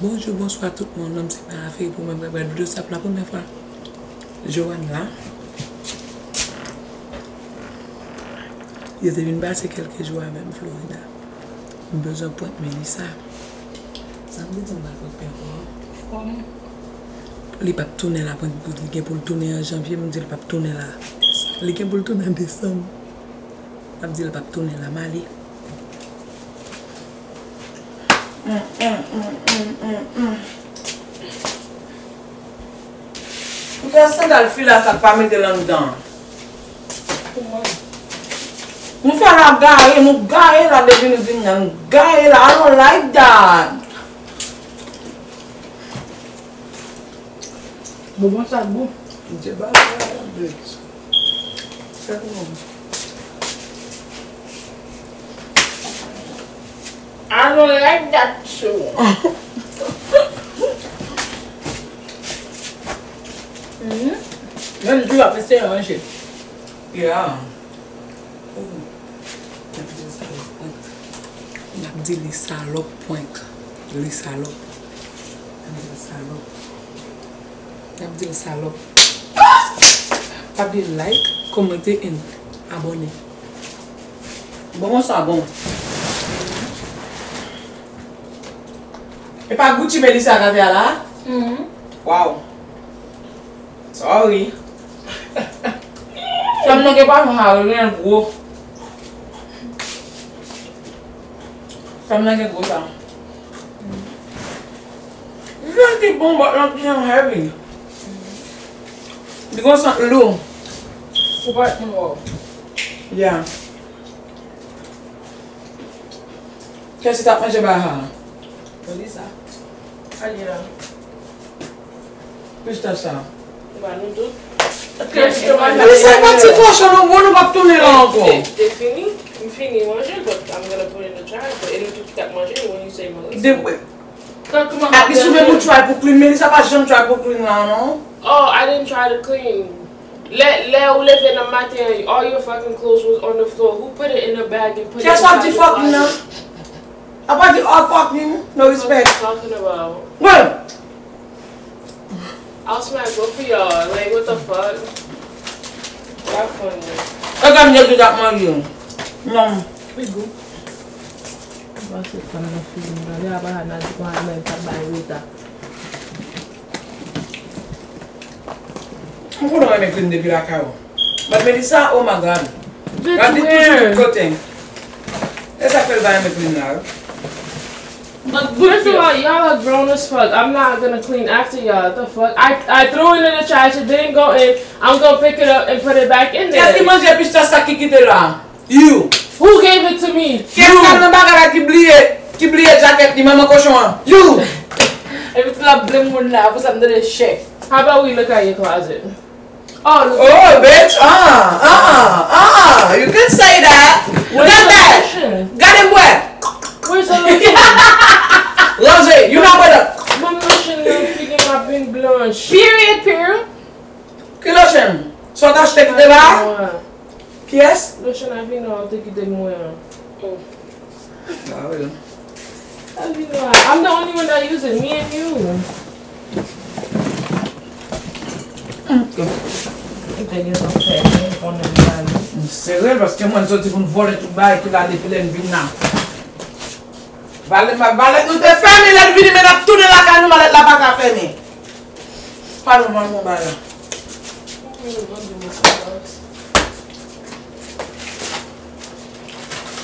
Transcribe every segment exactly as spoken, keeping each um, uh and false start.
Bonjou, bonswa tout moun. Non m se Mara Fey pou mwen pral bay dodo sa pou la premyè fwa. Joanne la. Yo te vin pase kèlke jou avè m Florida. M bezwen prank Melissa. Sa m te di m pral prank li ankò. Li p ap tounen la prank li gen pou l tounen an janvye, m di l p ap tounen la. Li gen pou l tounen an desanm. M ap di l p ap tounen la, m ale. Poutèt sandal fila sa k pa mete l anndan. Nou fè la gare, nou gare la depi nou vin la, nou gare la, I don't like that. Bonbon sa bon. Mete bagay la, bitch. Fè bon. I don't like that too. Mhm. Menm jou ap eseye ranje. Yeah. Oh. N ap di li salòp prank. Li salòp. N ap di li salòp. N ap di li salòp. Pa bliye like, kòmante and abòne. Bon, bon, sa bon. E pa Gucci Melissa k ap fè a la? Mhm. Wow. Sorry. Sa m nan gen pa fè sa, li gen gwo. Sa m nan gen gwo sa. Li santi bon, but nan ki jan heavy. Li gon sant lou. Ou pa t konn wè w. Yeah. Kiyès ki t ap manje baha? Melissa. Alye la. Pistach sa. Ba nou tout. Melissa, pa ti kochon, nou bon, nou p ap tounen la ankò. Te, te fini? M fini manje, but I'm gonna put in the trash. But e nou tout ki t ap manje, when you say Melissa. At least ou menm ou try pou clean, Melissa pa janm try pou clean la, non? Oh, I didn't try to clean. Lè, lè ou leve nan maten an, all your fucking clothes was on the floor. Who put it in a bag and put it inside the closet? Kiyès w ap di fucking nan? Apa di all fucking, no respect. What are you talking about? Well, I'll smack both of y'all. Like, what the fuck? Y'all funny. Kaka m di tout ap manje. Non. Wi gou. Pase tan nan figi m. Gade apa nan di kon a nan ta bay reta. M konnen w renmen clean depi lakay ou. But Melissa, oh my God. Gade tou sou tout kote. E sa k fè l pa renmen clean la, wi. But first of all, y'all are grown as fuck. I'm not gonna clean after y'all. The fuck? I, I threw it in the trash. It didn't go in. I'm gonna pick it up and put it back in there. Kiyès ki manje pistach sa ki kite la? You. Who gave it to me? Kiyès k al nan bagay la ki bliye, ki bliye jakèt li, manman kochon an? You. Epi tout la blame moun la, pou sa m tande chè. How about we look at your closet? Oh, look. Oh, bitch. Ah, ah, ah, ah. You can say that. Where's the lotion? Gade m bwè. Where's the lotion? Ranje, you not bwè la. Mwen lotion nan figi m ap vin blanch. Period, period. Ki lotion? Sa w t achte ki te la? Kiyès? Lotion Avinois ou te kite m wè an. Oh. Ah, wi. Avinois, I'm the only one that use it, me and you. Ok. Ou te gen tan fè, men konnen m pale. M sere l paske mwen soti pou n vòlè tout bagay ki la depi lè n vin la. Valè, valè nou te fèmen lè n vini, men n ap tounen lakay nou, malèt la pa ka fèmen. Pa nou manje yon bagay la.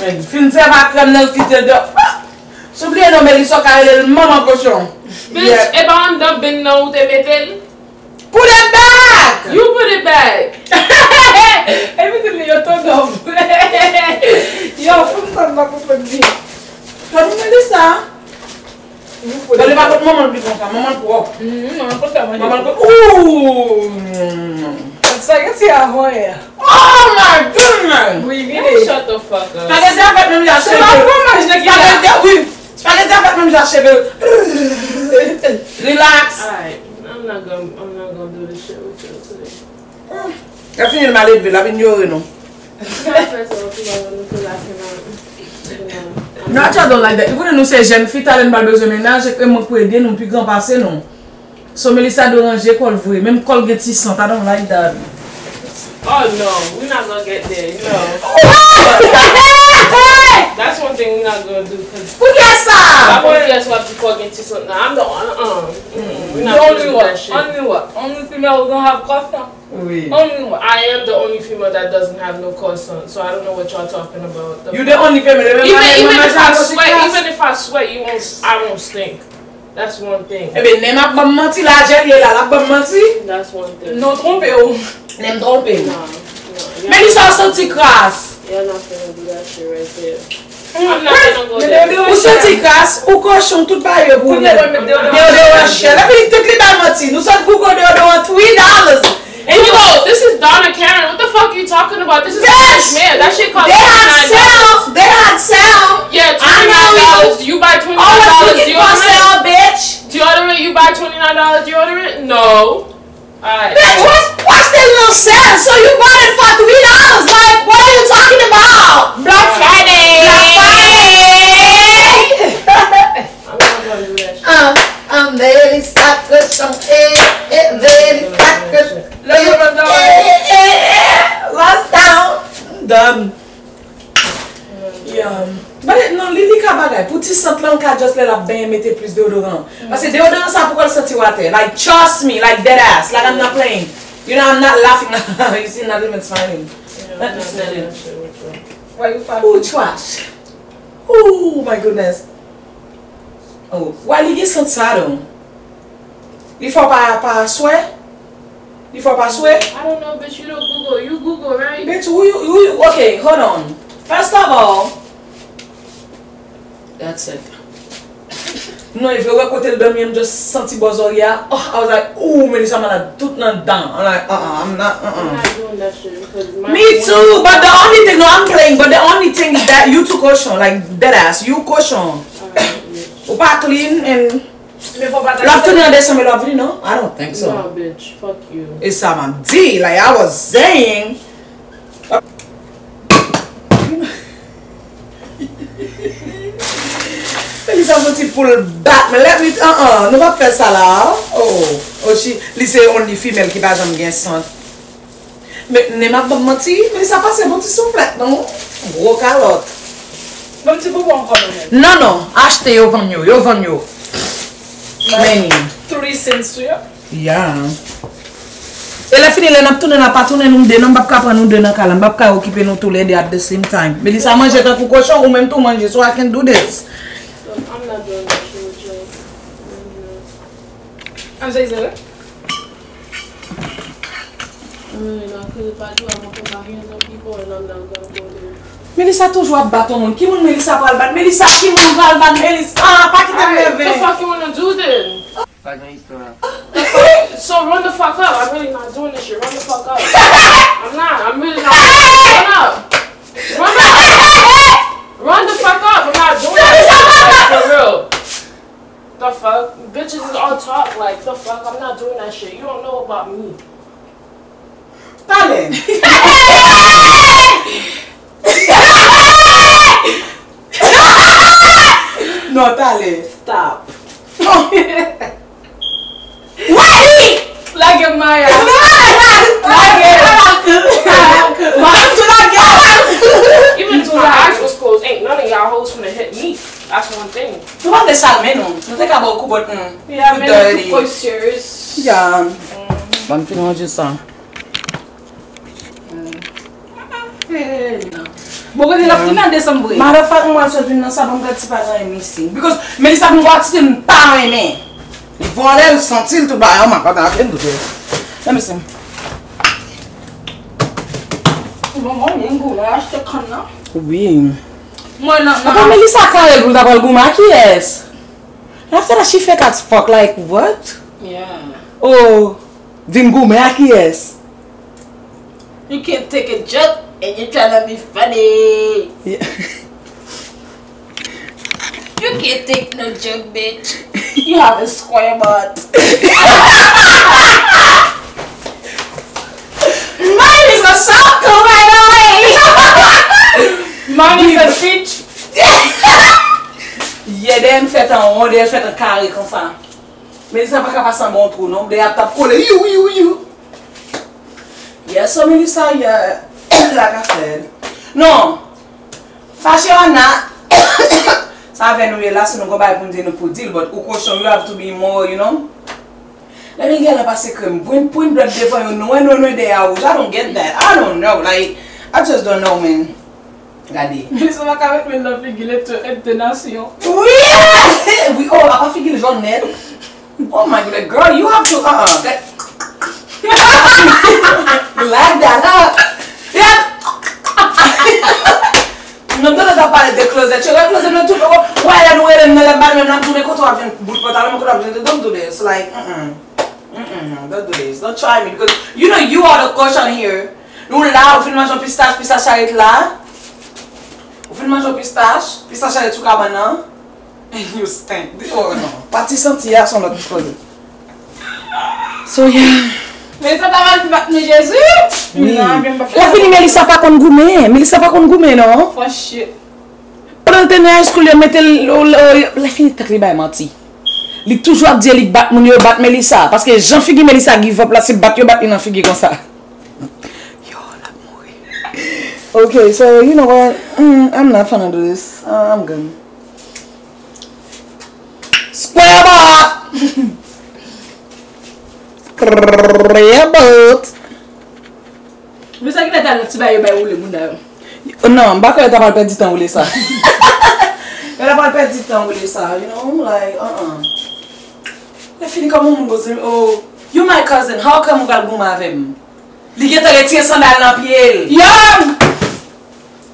Men fin sèvi ak krèm nan kite l de. Ah! Soubliye non, Melissa ka rele l manman kochon. Bitch, e pa anndan ben nan ou te mete l? Put it back! You put it back! Epi tout li yo to dòm. Yo, pou m konn pa konprann li. Konn ou Melissa? Bon, li pa kot manman l pi konsa. Manman l pwòp. Mhm, manman l konsa manje. Manman l kot. Ooh! Sa gen ti avanyè. Oh my goodness! Wi, vide. Shut the fuck up. Spaghetti a fèt menm jan cheve. Se pa fromaj nan ki la. Spaghetti, wi. Spaghetti a fèt menm jan cheve. Relax. Alright. I'm not gonna, I'm not gonna do this shit with you today. Lè fini l mal elve, l ap inyore nou. Sa fè sa, ou tou wè nou tou la fè nan, nan, nan Nacha don't like that. Ou konnen nou se jèn fi, talè n pral bezwen mennaj, e mwen k pou ede nou, pi gran pase nou. So Melissa deranje kò l vre. Menm kò l gen ti sant, I don't like that. Oh no, we not gonna get there, no. That's one thing we not gonna do, cause Pou kiyès sa? Pou kiyès w ap di kò gen ti sant nan? I'm the one, uh, mm, we not gonna do that shit. Only what? Only female gonna have kò sant? Wi. Only what? I am the only female that doesn't have no kò sant, so I don't know what y'all talking about. You the only female. Even, even if I sweat, even if I sweat, you won't, I won't stink. That's one thing. Ebyen, Nèm ap ban m manti, lajè l ye la, l ap ban m manti. That's one thing. Non, twonpe w. Nèm twonpe m. Nah, nah. Melissa, w santi kras. You're not gonna do that shit right there. I'm not gonna go there. Ou santi kras, ou kochon, tout bagay yo pou ou. Deodorant chè. Epi tout li bay manti. Nou sot Google deodorant three dollars. And you go, this is Donna Karen. What the fuck are you talking about? This is a rich man. That shit costs twenty-nine dollars. They had sale. They had sale. Yeah, twenty-nine dollars. You buy twenty-nine dollars deodorant? Always looking for sale, bitch. Deodorant, you buy twenty-nine dollars deodorant? No. Alright. Bitch, what's, what's the little sale? So you bought it for three dollars. Like, what are you talking about? Black Friday. Black Friday. I'm not gonna do that shit. Um, um, Melissa cochon, eh, eh, Melissa cochon. Look at my dog. Eh, eh, eh, eh, lost down. Done. Yeah. But it, non, li, li ka bagay. Pou ti sant lan, ou ka just lè l ap benyen mete plis deodoran. Paske deodoran sa poko l santi w atè. Like, trust me, like, dead ass. Like, I'm not playing. You know, I'm not laughing. You see, not even smiling. Not even smiling. Why you fucking? Ooh, trash. Oh my goodness. Oh, why li gen sant sa, though? Li fè w pa, pa swè? Li fè w pa swè? I don't know, bitch, you don't Google. You Google, right? Bitch, who you, who you, okay, hold on. First of all, that's it. Non, e vre, wè kote l dòmi an, m just santi bò zòrye a. Oh, I was like, ooh, Melissa malad tout nan dan. I'm like, uh-uh, I'm not, uh-uh. I'm not doing that shit because my Me too, but the only thing, no, I'm playing, but the only thing is that you too kochon, like, dead ass, you kochon. Alright, bitch. Ou pa clean and L ap tounen an desanm e l ap vini, non? I don't think so. No, bitch, fuck you. E sa m ap di, like I was saying. Li sa fè ti poul bat, men let me, uh-uh, nou p ap fè sa la. Oh, oh, she, li se only female ki pa janm gen sant. Men, Nèm ap ban m manti, men sa pase bon ti souflèt, non? Gwo kalòt. Ban m ti bonbon ankò, non, men. Non, non, achte, yo vann yo, yo vann yo. Many. Three cents to you? Yeah. E lè fini, lè n ap tounen, n ap pa tounen nou de, non, m p ap ka pran nou de nan kay la, m p ap ka okipe nou toulède at the same time. Melissa manje tankou kochon, ou menm tou manje, so I can do this. I'm not doing that shit with you. I'm sorry, sir. Melissa toujou ap bat yon moun. Ki moun Melissa pral bat? Melissa, ki moun pral bat Melissa? Ah, pa kite m nève. The fuck you wanna do then? Pa gen istwa. So run the fuck up. I'm really not doing this shit. Run the fuck up. I'm not. I'm really not. Run up. Run up. Run the fuck up. I'm not doing this shit. Like, for real. The fuck? Bitches is all talk. Like, the fuck? I'm not doing that shit. You don't know about me. Talè. Non, talè. Stop. Why? Lage Maya. Lage. Maya, tu lage. Even if my eyes was closed, ain't none of y'all hoes finna hit me. That's one thing. Nou pa vle salmen non. Nou te ka ba w koubòt nou. Yeah, men nou too serious. Yeah. Ban m fin manje sa. Bon, kote l ap vin nan desanm vre. Matter of fact, mwen sot vin nan sa, ban m gad si pa gen anyen missing. Because Melissa vin bò a tete m pa renmen. Li vòlè, l santi l, tout bagay, man, pa gen anyen doute. Let me see. Bon, mwen, men goumen, achte kann nan. Wi. Mwen nan, apa nan Melissa kare l pou l ta pral goumen a kiyès? And after that, she fake as fuck, like, what? Yeah. Oh, vin goumen a kiyès? You can't take a joke and you tryna be funny. Yeah. You can't take no joke, bitch. You have a square butt. Mine is a circle, by the way. Mine is a bitch. Yè dèyè m fèt an won, dèyè l fèt an kare konsa. Melissa pa ka pase anba yon twou non, dèyè ap t ap kole, you, you, you. Yes, so Melissa, yeah, like I said. Non, fache an na. Sa avè nou ye la, si nou gon bagay pou n di, nou pou di l, but ou kochon, you have to be more, you know. Lè nèg la pa se krèm, pwen pwen dwèt devan yo nwè nwè nwè dèyè a wouj. I don't get that. I don't know. Like, I just don't know, man. Gade. Melissa pa ka met men nan figi l, entonasyon. Wi! Wi, oh, apa figi l jòn nèt. Oh my goodness, girl, you have to, uh-uh. Like that, huh? Yeah. Nou tande ta pale de klozèt. Cheri, klozèt nou tout. Wè, lè nou rele m nan lè m pale menm nan, m tounen kote w ap jwenn bout pantalon, kote w ap jwenn, don't do this. Like, mm-mm. Mm-mm, don't do this. Don't try me because you know you are the cochon here. Nou la, ou fin manje yon pistach, pistach la ret la. Ou fin manje yon pistach, pistach la ret sou kabann nan. And you stink. Oh non. Pati santi a se yon lòt koze. So, yeah. Men sa ta mal bat nou, Jezi. Wi. Lè fini, Melissa pa konn goumen. Melissa pa konn goumen, non. Fò shit. Pandan l te nan high school, yo mete l, lè fini, tank li bay manti. Li toujou ap di li bat moun yo, bat Melissa. Paske jan figi Melissa give up la, se bat yo bat li nan figi konsa. Yo, l ap mouri. Okay, so you know what? Mm, I'm not gonna do this. Uh, I'm good. Square board! Square board! Melissa genlè t al nan ti bagay yo bay woule moun nan yo. Non, m pa kwè yo ta pral pèdi tan woule sa. Yo ta pral pèdi tan woule sa, you know, like, uh-uh. Lè fini kòman moun konsa, oh, you my cousin, how come ou pral goumen avè m? Li gentan retire sandal nan pye l. Yo!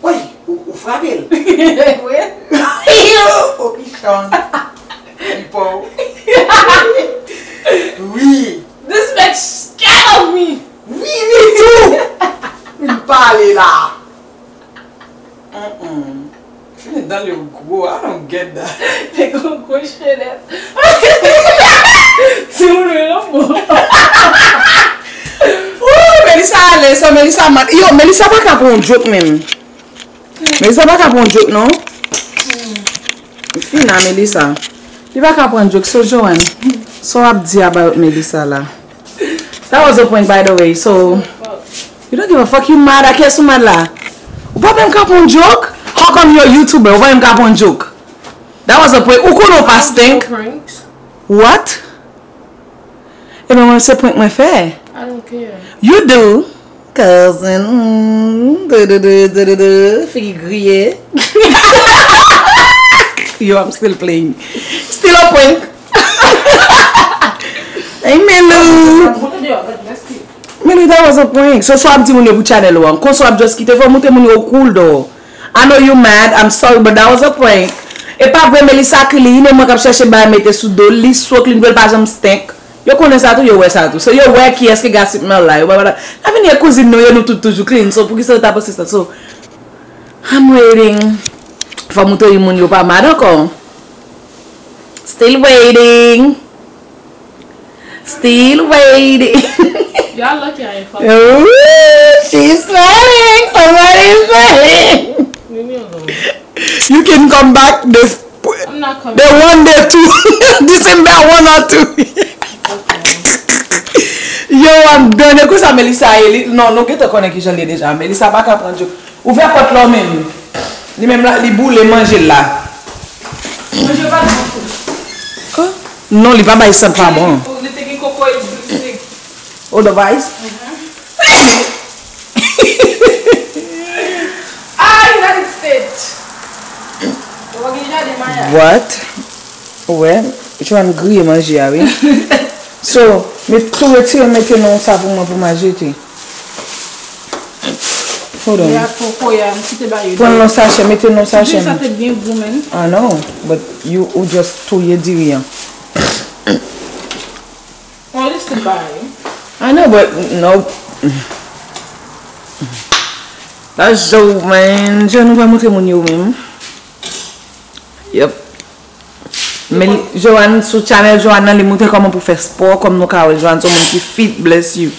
Woy, ou, ou frape l. Wi. Oh, pichon. Li pa w. Wi. This bitch scared of me. Wi, me too. Vin pale la. Mm-mm. Fini dan yo gwo, I don't get that. Li gon gwo chenèt. Ti moun wi lanmò. Ooh, Melissa ale, so Melissa mat. Yo, Melissa pa ka pran yon joke menm. Melissa pa ka pran yon joke non. Fina Melissa. Li pa ka pran joke, so Joanne. So ap di about Melissa la. That was a prank, by the way. So, you don't give a fuck, you mad? A kiyès ou mad la? Ou pa menm ka pran joke? How come you a YouTuber? Ou pa menm ka pran joke? That was a prank. Ou konnen ou pa stink? What? Ebyen, mwen, se prank mwen fè. I don't care. You do. Cousin. Mm, du, du, du, du, du, du. Figi griye. Yo, I'm still playing. Still a prank. Hey, Melou. Melou, that was a prank. So, so ap di moun yo pou channel ou an. Konsa ap just kite fò moute moun yo cool, though. I know you mad. I'm sorry, but that was a prank. E pa vre, Melissa Clean, e mwen k ap chèche bagay mete sou do l, li so clean, vre l pa janm stink. Yo konnen sa tou, yo wè sa tou. So, yo wè kiyès ki gossip nan la. Yo pa, pa, la vini e kouzin nou, yo nou tout toujou clean. So, poukisa yo ta panse sa? So, I'm waiting. Fò m tou ri moun yo pa mad ankò. Still waiting. Still waiting. Y'all lucky I ain't fucking. Ooh, she's smiling. Somebody's smiling. Leave me alone. You can come back this, I'm not coming. The one day two. December one or two. Okay. Yo, I'm done. Kosa Melissa ye? Li, non, nou gentan konnen kijan li ye deja. Melissa pa ka pran joke. Ouvè pòt la w menm. Li menm la, li boule manje l la. Manje pa t bon tou. Kò? Non, li pa bay sant pa bon. Li te gen kokoye glise. Oh, the vice? Mhm. Ah, United States. Ou pa gen jaden maya? What? Ou wè, Joanne griye manje a, wi. So, met tou retire, mete nan sa pou mwen pou m al jete. Hold on. Pran nan sachè, mete nan sachè. Sa te byen gou, man. I know, but you, ou just touye diri an. Oh, this the body. I know, but no. That's so, man. Je nou pa montre moun yo menm. Yep. Men Joanne, sou channel Joanne nan, li montre kòman pou fè spò, kòm nou ka wè Joanne se yon moun ki fit, bless you.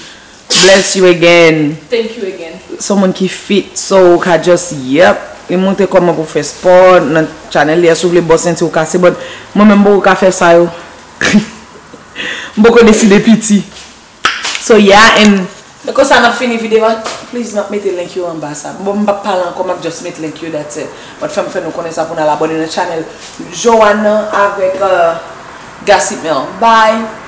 Bless you again. Thank you again. Se yon moun ki fit, so ou ka just, yep. Li montre kòman pou fè spò nan channel li a. Si w vle bò senti w kase, but mwen menm m poko ka fè sa yo. M poko deside piti. So yeah, and e konsa n ap fini videyo a. Please, m ap mete link yo anba sa. Bon, m p ap pale ankò, m ap just met link yo, that's it. But fè m fè nou konnen sa pou n al abòne nan channel Joanne nan avèk uh, Gossip Mel. Bye!